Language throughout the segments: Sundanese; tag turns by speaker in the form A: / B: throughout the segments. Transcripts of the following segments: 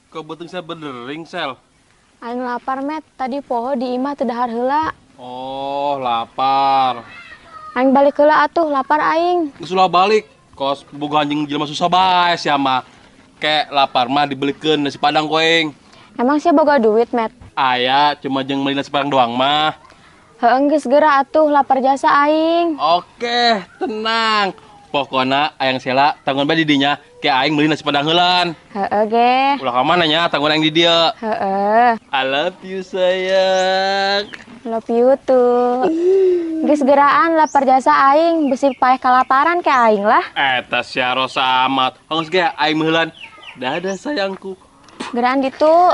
A: Kok beuteung saya berdering, Sel?
B: Aing lapar, Met. Tadi poho di imah teu dahar heula.
A: Oh, lapar.
B: Aing balik heula atuh, lapar aing.
A: Geus ulah balik. Kos boga anjing jelema susah bae sia mah. Kek lapar mah dibelikeun nasi padang ku aing.
B: Emang sia boga duit, Met?
A: Aya, cuma jeung meuli nasi padang doang mah.
B: Heueuh geus geura atuh, lapar jasa aing.
A: Oke, tenang. Pokona ayang Sela tanggung bae di dinya, ke aing meuli nasi padang heulan.
B: Heeh ge.
A: Ulah ka mana nya tanggung aing di dieu.
B: Heeh.
A: I love you sayang.
B: Love you too. Geus geraan lapar jasa aing, besi paeh kalaparan ke aing lah.
A: Eta sia rosa amat. Geus ge aing meulan. Dadah sayangku.
B: Geraan ditu.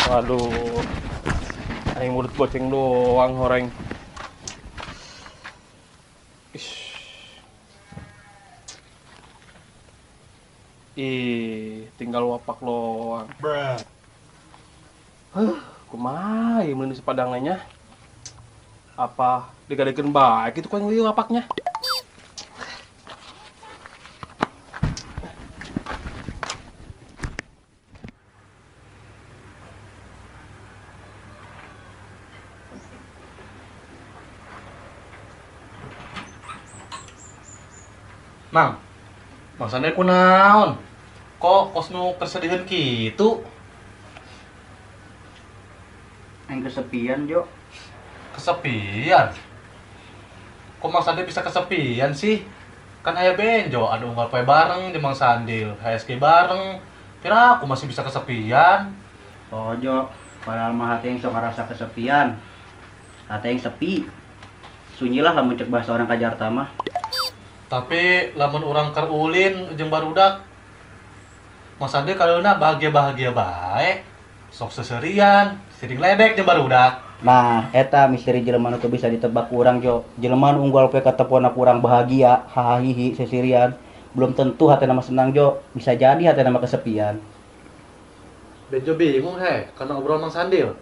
A: Waduh. Aing mulut goceng doang horeng. Ish. Ih, tinggal wapak loang. Huh, kumaha ieu meuli nasi padangnya? Apa digadekeun bae kitu ku aing lieu wapaknya?
C: Mang, Mang Sandel kunaon? Kok kos nu kesedihan kitu?
D: Aing kesepian, Jo.
C: Kesepian? Kok Mang Sandel bisa kesepian sih? Kan aya Benjo, anu unggal poe bareng jeung Mang Sandil, HSG bareng. Kira aku masih bisa kesepian.
D: Oh, Jo, padahal mah hati yang sok ngarasa kesepian. Hati yang sepi. Sunyi lah lamun cek bahasa orang Jakarta mah.
C: Tapi lamun urang keur ulin jeung barudak, Mang Sandil kaleuna bahagia-bahagia bae. Sok seserian, siring ledek jeung barudak.
D: Nah, eta misteri jelema nu teu bisa ditebak ku urang, Jo. Jelema nu unggal poe katepona ku urang bahagia, hahahihi, seserian. Belum tentu hatena mah senang, Jo. Bisa jadi hatena mah kesepian.
C: Benjo bingung he, karena obrolan Mang Sandil.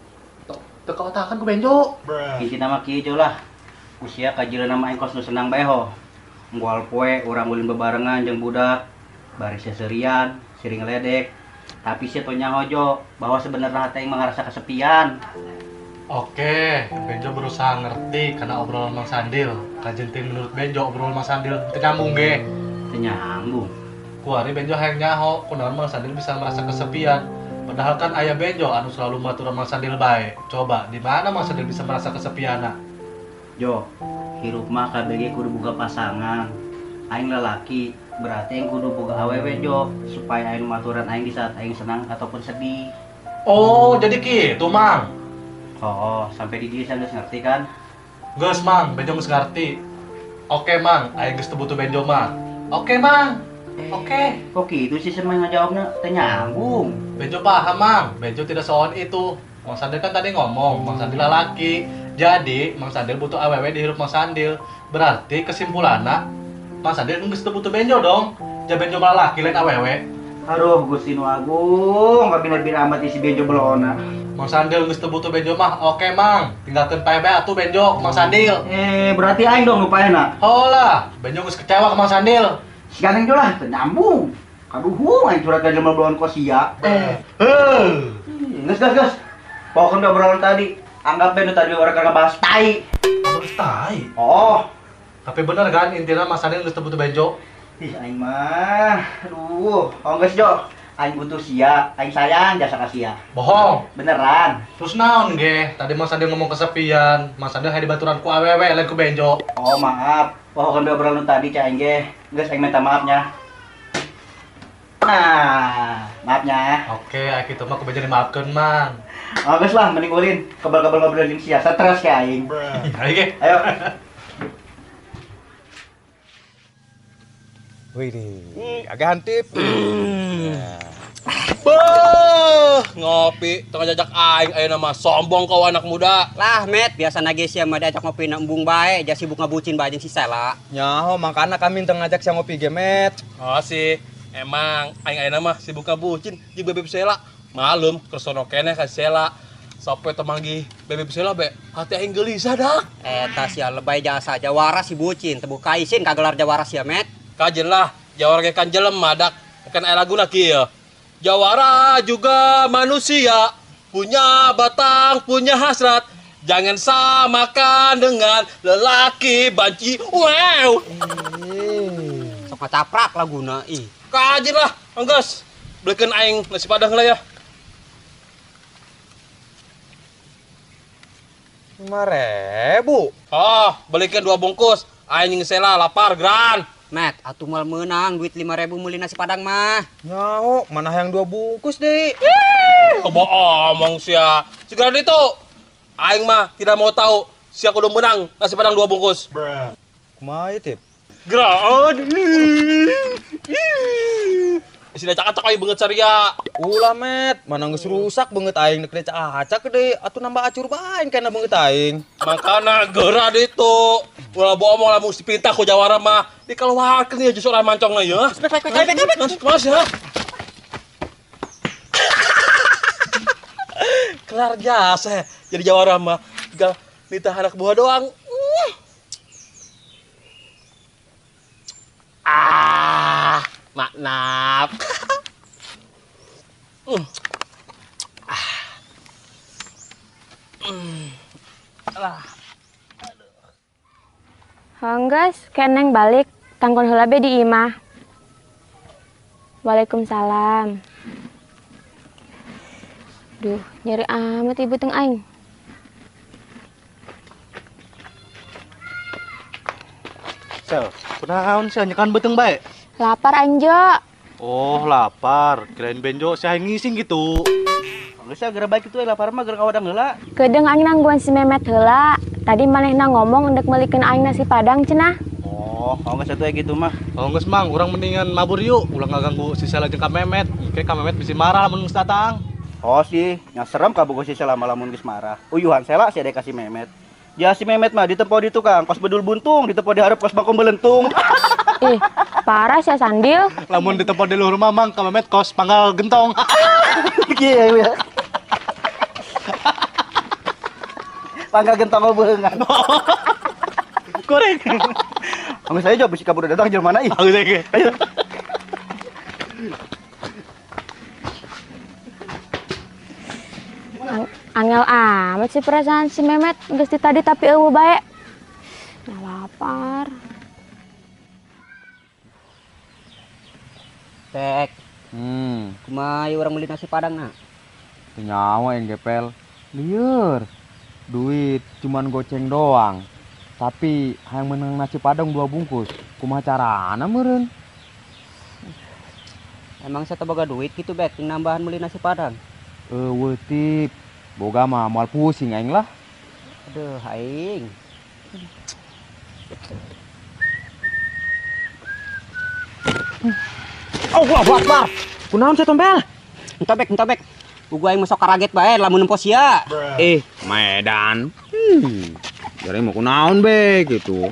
C: Teu kaotakan ku Benjo.
D: Intina mah kieu, Jo lah. Usia kajileuna mah aing kos nu senang bae ho. Unggal poe urang ulin bebarengan jeung budak, bari seserian, siring ledek. Tapi sia teu nyaho, Jo, bahwa sebenarnya hati aing mah ngarasa kesepian.
C: Oke, Benjo berusaha ngerti karena obrolan Mang Sandil. Kajen teh menurut Benjo obrolan Mang Sandil teu nyambung ge.
D: Teu nyambung.
C: Kuari Benjo hayang nyaho kunaon Mang Sandil bisa merasa kesepian. Padahal kan aya Benjo anu selalu maturan Mang Sandil bae. Coba di mana Mang Sandil bisa merasa kesepian?
D: Jo, hirup mah KBG kudu boga pasangan. Aing lelaki, berarti aing kudu boga awewe, Jo, supaya aing maturan aing di saat aing senang ataupun sedih.
C: Oh, jadi kitu, Mang.
D: Oh, sampai di dia saya geus ngerti kan?
C: Geus, Mang, Benjo geus ngerti. Oke, Mang, aing geus teu butuh Benjo mah. Oke, Mang. Oke.
D: Kok gitu sih sama ngajawabna? Teu nyambung.
C: Benjo paham, Mang. Benjo tidak seon itu. Mang Sandil kan tadi ngomong, Mang Sandil lelaki. Jadi, Mang Sandil butuh awewe di hirup Mang Sandil. Berarti kesimpulanna, Mang Sandil geus teu butuh Benjo dong. Ja Benjo malah laki lain awewe.
D: Aduh, Gusti nu agung, kabina-bina amat isi Benjo belona.
C: Mang Sandil geus teu butuh Benjo mah. Oke, Mang. Tinggalkeun pae bae atuh Benjo, Mang Sandil.
D: Berarti aing dong nu paena.
C: Oh lah, Benjo geus kecewa ke Mang Sandil.
D: Si ganteng lah, teu nyambung. Kaduhung aing curhat ka jelema belon kosia.
C: Heuh.
D: Geus, geus, geus. Pokoknya obrolan tadi, anggap bae nu tadi urang keur ngebahas tai.
C: Ngebahas tai?
D: Oh.
C: Tapi bener kan intinya Mang Sandil geus teu butuh Benjo?
D: Ih, aing mah. Aduh, oh geus, Jo. Aing butuh sia, aing sayang jasa ka sia.
C: Bohong.
D: Beneran.
C: Terus naon ge? Tadi Mang Sandil ngomong kesepian, Mang Sandil hayang dibaturan ku awewe lain ku Benjo.
D: Oh, maaf. Pokoknya obrolan nu tadi cai aing ge. Geus aing minta maafnya. Nah, maafnya.
C: Oke, aing kitu mah ku Benjo dimaafkeun, Mang.
D: Oh, geus lah, mending ulin. Kebal-kebal ngobrol jeung sia, stres ka aing.
C: Ayo ge.
D: Ayo.
E: Wih, agak hantip.
A: Beuh, ngopi tengah jajak aing ayeuna mah sombong kau anak muda.
D: Lah Met, biasa nage sia mah diajak ngopi na embung bae, ja sibuk ngabucin bae jeung si Sela.
E: Nyaho makana kami teu ngajak sia ngopi ge, Met.
A: Oh sih, emang aing ayeuna mah sibuk ngabucin jeung bebeb Sela. Malum kersono keneh ka Sela. Sampai temanggih bebeb Sela be, hati aing gelisah dah.
D: Eta sia lebay jasa jawara si bucin, teu buka isin kagelar jawara sia, Met.
A: Kajen lah, jawara ge kan jelema dak. Kan aya laguna kieu. Jawara juga manusia, punya batang, punya hasrat. Jangan samakan dengan lelaki banci. Wow.
D: Sok ngacaprak laguna ih.
A: Kajen lah, enggeus. Belikeun aing nasi padang heula ya.
E: 5.000.
A: Oh, belikan 2 bungkus. Aing jeung Sela lapar gran.
D: Met, atuh moal meunang duit 5.000 meuli nasi padang mah.
E: Nyaho, mana yang 2 bungkus deui?
A: Omong sia. Segera ditu. Aing mah tidak mau tahu sia kudu meunang nasi padang 2 bungkus.
E: Kumaha ieu, Tip?
A: Gran. Sina cakacak aing beungeut saria.
E: Ulah, Met, mana geus rusak beungeut aing deuk acak deui, atuh nambah acur bae kana beungeut aing.
A: Makana geura ditu. Ulah bohong lah mesti pinta ku jawara mah. Dikeluarkeun ya justru orang mancongna ya. Bek. Mas ya. Kelar jasa jadi jawara mah. Tinggal nitah anak buah doang. Ah, maknap. Alah.
B: Hanggas, keneng balik, tangkon heula be di imah. Waalaikumsalam. Duh, nyeri amat ibu teng aing.
C: Sel, kunaon sia nyekan beuteung bae?
B: Lapar aing, Jo.
C: Oh, lapar. Kirain Benjo sia ngising gitu.
D: Geus geura baik kitu lapar mah geura ka wadang heula.
B: Kedeung aing nangguan si Memet heula. Tadi manehna ngomong endek meulikeun aing nasi padang cenah.
D: Oh, geus atuh gitu mah.
C: Oh, geus Mang, urang mendingan mabur yuk. Ulah ngaganggu si Sela jeung ka Memet. Engke ka Memet bisi marah lamun geus datang.
D: Oh sih, nya serem ka bogo si Sela mah lamun geus marah. Uyuhan Sela sia dek ka si Memet. Ya si Memet mah ditempo di tukang kos bedul buntung, ditempo di hareup kos bangkong belentung.
B: Ih, parah sia Sandil.
C: Lamun ditempo di luhur mah Mang ka Memet kos panggal gentong.
D: Kieu ya. Panggal gentong beungan. Goreng. Anggeus saya jawab bisi kabur datang jelema mana ih.
C: Anggeus ge. Ayo.
B: Angel amat sih perasaan si Memet geus di tadi tapi eueuh bae. Nah lapar.
D: Tek. Kumaha ieu urang meuli nasi padang na?
E: Teu nyawa yang gepel. Lieur. Duit cuman goceng doang. Tapi hayang menang nasi padang 2 bungkus. Kumaha carana meureun?
D: Emang saya teu boga duit gitu bek nambahan meuli nasi padang.
E: Eueuh Tip. Boga mah moal pusing aing lah.
D: Aduh aing.
E: Allahu Akbar. Kunaon sia tompel?
D: Entah bek. Ugu aing mah sok karaget bae lamun nempo sia.
E: Eh, Medan. Jare mau kunaon be gitu.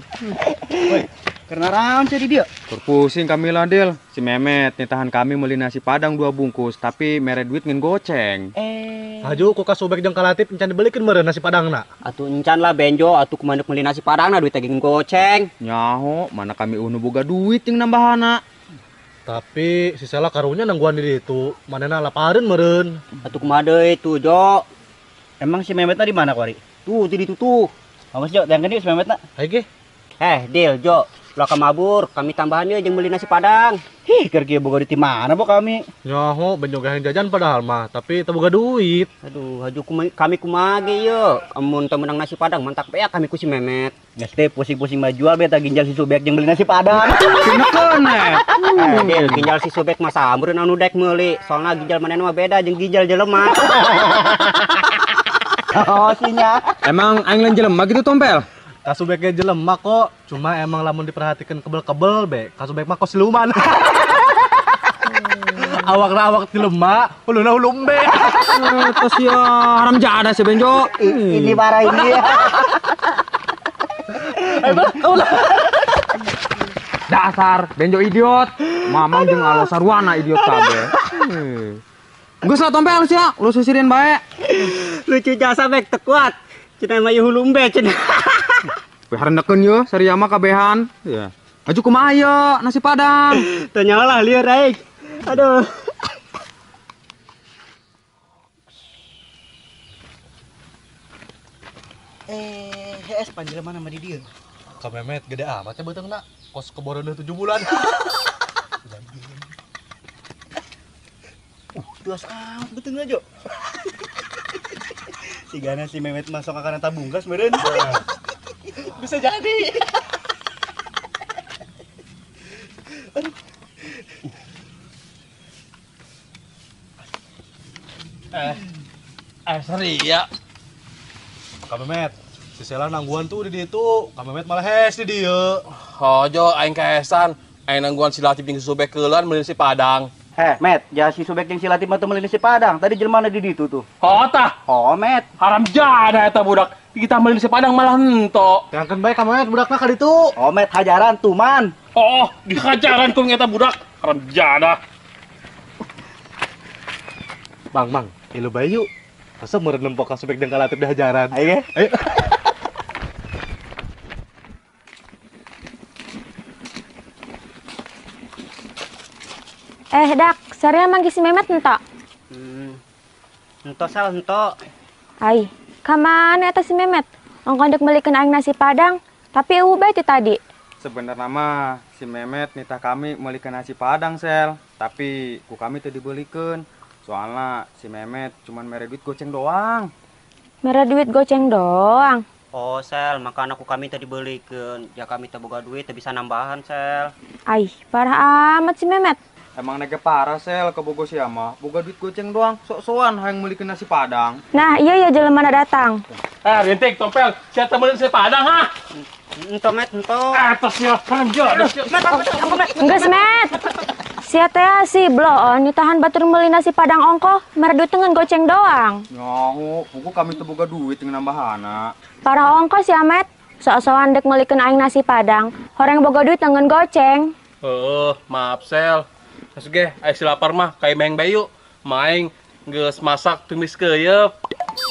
D: Woi, karena raon sia di dieu?
E: Keur pusing kami lah, Del. Si Memet nitahan kami meuli nasi padang 2 bungkus, tapi mere duit ngan goceng.
C: Haju ku ka Subek jeung ka Latif encan dibelikeun meureun nasi padangna.
D: Atuh encan lah Benjo, atuh kumaha meuli nasi padangna duit teh goceng.
E: Nyaho, mana kami eueuh boga duit jeung nambahana.
C: Tapi si Sela karunya nangguan di ditu, manehna lapareun meureun.
D: Atuh kumaha deui tuh, Jo?
F: Emang si Memetna di mana kuari?
D: Tuh, di ditu tuh.
F: Awas Jo, yang gede si Memetna.
C: Hayu ge.
D: Deal, Jo. Ulah ka mabur, kami tambahan ye jeung meuli nasi padang.
F: Hih, keur kieu boga duit di mana bo kami?
C: Nyaho, Benjo ge hayang jajan padahal mah, tapi teu boga duit.
D: Aduh, haju kami kumaha ge ye. Amun teu meunang nasi padang mantak beak kami ku si Memet.
F: Geus teh pusing-pusing mah jual beta ginjal si Subek jeung beli nasi padang.
E: Pinekeun eh.
D: Deal, ginjal si Subek mah sameureun anu dek meuli. Soalna ginjal manehna mah beda jeung ginjal jelema.
F: Oh, sinya.
E: Emang aing lain jelema gitu tompel?
C: Kasubeknya jelema kok, cuma emang lamun diperhatikan kebel-kebel be, kasubek mah kok siluman. Awak awak jelema, huluna hulu embe.
E: Terus ya haram jadah si Benjo.
F: Ini parah ini.
C: Ayo belah, ulah.
E: Dasar Benjo idiot. Mamang jeung alo sarwana idiot kabeh. Geus lah tompel sia, lu sisirin bae.
D: Lucu jasa bek teu kuat. Cenah mah ieu hulu embe cenah.
E: We harendekeun yeuh saria mah kabehan. Ya. Aju kumaha ieu nasi padang?
D: Teu nyaho lah lieur aing. Aduh.
F: HS panjang mana mah di dieu?
C: Ka Memet gede amat ya beuteungna. Kos keboreuneuh 7 bulan.
F: Luas amat beuteungna Jo. Sigana si Memet masuk ka kana tabung gas meureun.
C: Bisa jadi.
F: Aduh.
A: Sorry ya.
C: Kak Memet, si Sela nangguan tuh di ditu, Kak Memet malah hes di dieu.
A: Hojo aing kaesan, aing nangguan si Latif jeung si Subek keulan meuli si Padang.
D: Heh, Met, ja si Subek jeung si Latif mah teu meuli si Padang. Tadi jelema di ditu tuh.
A: Oh tah.
D: Oh, Met.
A: Haram jadah eta budak. Kita meuli si Padang malah hento.
C: Terangkeun bae Kak Memet budakna ka ditu.
D: Oh, Met, hajaran tuman.
A: Oh, dihajaran ku eta budak. Haram jadah.
C: Bang, Mang, ilu bae yuk. Masa meureun nempok ka Subek jeung ka Latif dihajaran.
D: Ayo.
C: Ayo.
B: Dak, saria manggih si Memet ento?
D: Ento sal ento.
B: Ai, ka mana eta si Memet? Ongkon dek meulikeun aing nasi padang, tapi eueuh bae ti tadi.
E: Sebenarnya mah si Memet nitah kami meulikeun nasi padang, Sel. Tapi ku kami teu dibeulikeun. Soalnya si Memet cuman mere duit goceng doang.
B: Mere duit goceng doang?
D: Oh, Sel, makana ku kami teu dibeulikeun. Ya kami teu boga duit, teu bisa nambahan, Sel.
B: Ai, parah amat si Memet.
E: Emang nege parah, Sel, ke Bogor sia mah. Boga duit goceng doang, sok-sokan hayang meulikeun nasi padang.
B: Nah, iya ya jelema datang.
A: Rintik, tompel, sia teh meuli nasi padang, ha?
D: Ento, Met, ento.
A: Atas sia, haram jadah sia.
B: Geus, Met. Sia teh si bloon ditahan batur meuli nasi padang ongkoh, mere duit ngan goceng doang.
E: Nyaho, pugu kami teu boga duit ngan nambahana.
B: Parah ongkoh sia, Met. Sok-sokan dek meulikeun aing nasi padang, horeng boga duit ngan goceng.
A: Heuh, maaf, Sel. Geus ge, aya si lapar mah ka imeng bae yuk. Maing geus masak tumis keuyeup.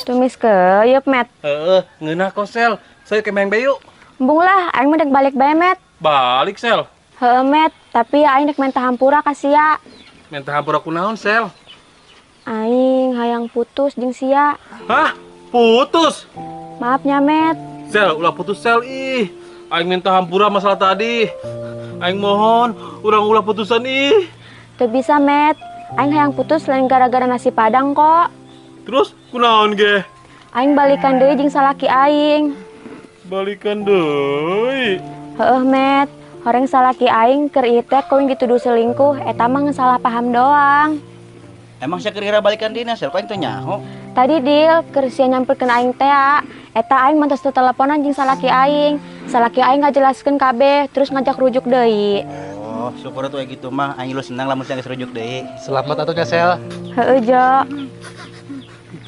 B: Tumis keuyeup, Met.
A: Heeh, ngeunah kok, Sel. Saya ke imeng bae yuk.
B: Embung lah, aing mah dek balik bae, Met.
A: Balik, Sel.
B: Heeh, Met, tapi aing dek minta hampura ka sia.
A: Minta hampura kunaon, Sel?
B: Aing hayang putus jeung sia.
A: Hah? Putus?
B: Maaf nya, Met.
A: Sel, ulah putus, Sel. Ih, aing minta hampura masalah tadi. Aing mohon, urang ulah putusan ih.
B: Teu bisa, Met. Aing hayang putus lain gara-gara nasi padang kok.
A: Terus kunaon ge?
B: Aing balikan deui jeung salaki aing.
A: Balikan deui?
B: Heeh, Met. Horeng salaki aing keur ieu teh koin dituduh selingkuh, eta mah salah paham doang.
D: Emang sia keur ira balikan deui, Sel? Kok aing teu nyaho?
B: Tadi Dil, keur sia nyamperkeun aing teh, eta aing mantos teu teleponan jeung salaki aing. Salaki aing ngajelaskeun kabeh, terus ngajak rujuk deui.
D: Oh, syukur atuh gitu mah, aing lu senang lamun sia geus rujuk deui.
C: Selamat atuh nya, Sel.
B: Heeh, Jo.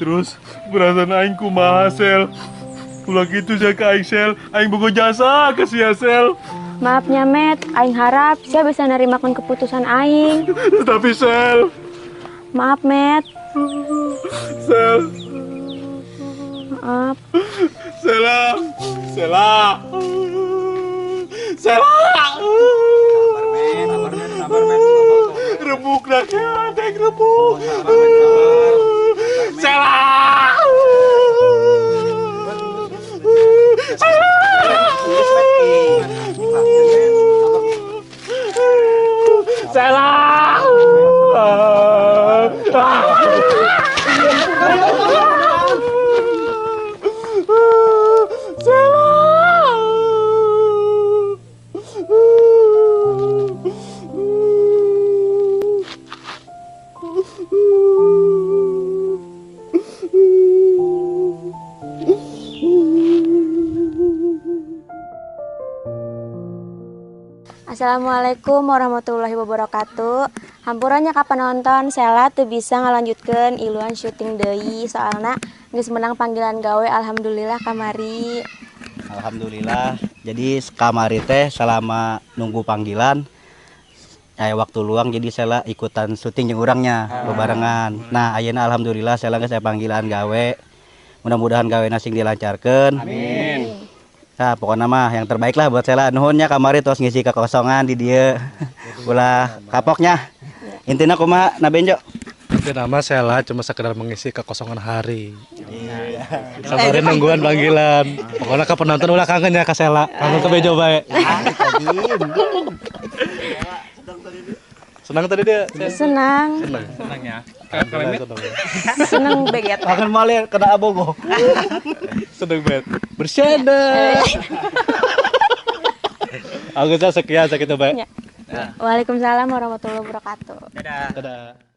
A: Terus perasaan aing kumaha, Sel? Ulah kitu sia ka aing, Sel. Aing boga jasa ka sia, Sel.
B: Maafnya, Met, aing harap sia bisa nerimakan keputusan aing.
A: Tapi, Sel.
B: Maaf, Met.
A: Sel.
B: Maaf.
A: Sela. Sela. Sela.
E: Sabar, Met. Sabar, Met. Sabar, Met.
A: Rebuk dah, ya. Rebuk. Sela. Sela. Sela. Sela.
B: Assalamualaikum warahmatullahi wabarakatuh. Hampura nya ka penonton, Sela teu bisa ngalanjutkeun iluan syuting deui soalna geus menang panggilan gawe, alhamdulillah kamari.
D: Alhamdulillah. Jadi kamari teh selama nunggu panggilan aya waktu luang, jadi Sela ikutan syuting jeung urangnya bebarengan. Nah, ayeuna alhamdulillah Sela geus aya panggilan gawe. Mudah-mudahan gawe sing dilancarkeun.
A: Amin.
D: Nah, pokoknya mah yang terbaik lah buat Sela. Nuhun nya kamari tos ngisi kekosongan di dieu. Ulah kapoknya. Intina kumaha na Benjo?
C: Itu nama Sela cuma sekedar mengisi kekosongan hari. Sabarin nungguan panggilan. Pokoknya ke penonton ulah kangen ya ke Sela. Kangen ke Bejo bae. Senang tadi dia.
B: Senang.
C: Senang.
A: Senang ya.
C: Alhamdulillah, senang.
B: Senang beget.
D: Kangen malah kena abogo.
C: Seneng banget. Bercanda. Aku sekian sakit bae.
B: Waalaikumsalam warahmatullahi wabarakatuh.
C: Dadah.